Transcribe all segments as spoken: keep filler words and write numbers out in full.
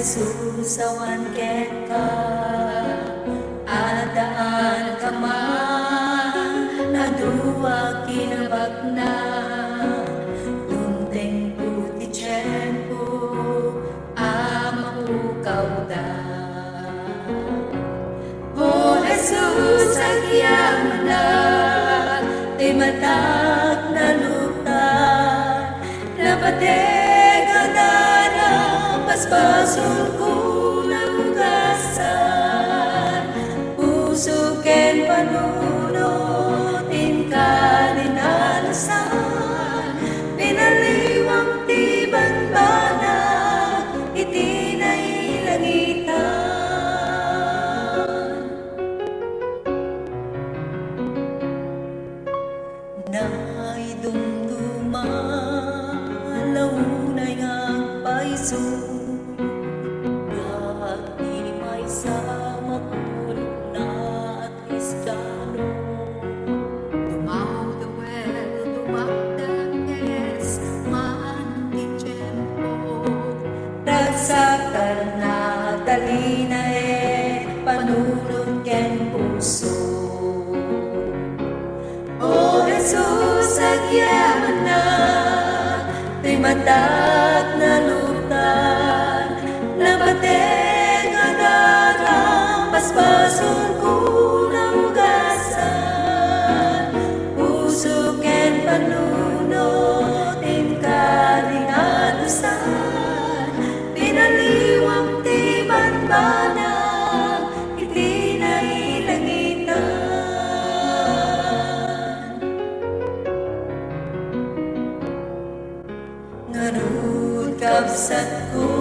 Jesus, awan kenka, addaanka man a dua kinabakna. Dumtengto ti tiempo a mapukawda. O Jesus, agyamanak, ti matak naluktan, napateg a darang basbasolko naugasan. Puso ken panunot inka dinalusan, pinaliwam ti banbanag iti nailangitan. Naidumduma la unay nga agpayso, nga agdi maysa a makulong na a Kristiano. Dumawdawel, dumakdakes man ti tiempo. Ragsak, talna, talinaed, panunot ken puso. O Jesus, agyamanak, ti matak naluktan, napateg a darang basbasolko naugasan. Puso ken panunot inka dinalusan, pinaliwam ti banbanag iti nailangitan. Ngarud, kabsatko,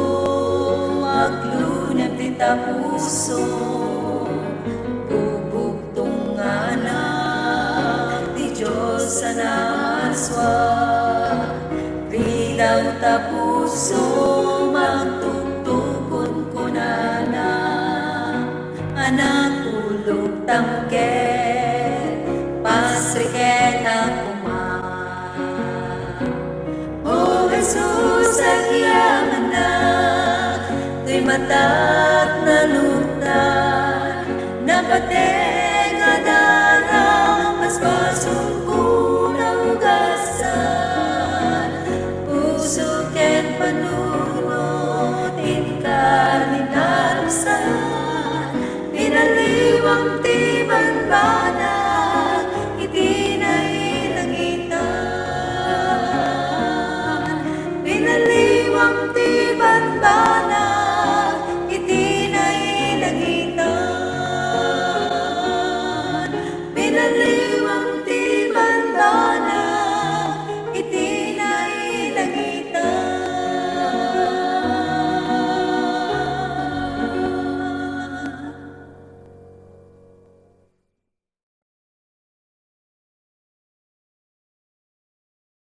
aglunep ti tapuso, bubugtong nga anak ti Dios a namansua. Ridaw, tapuso, magtuktukon kunana, anak, ulogtam ket pasriken a koma. O Jesus, agyamanak, ti matak naluktan, napateg a darang basbasolko naugasan. Puso ken panunot inka dinalusan, pinaliwam ti banbanag iti nailangitan. Pinaliwam ti banbanag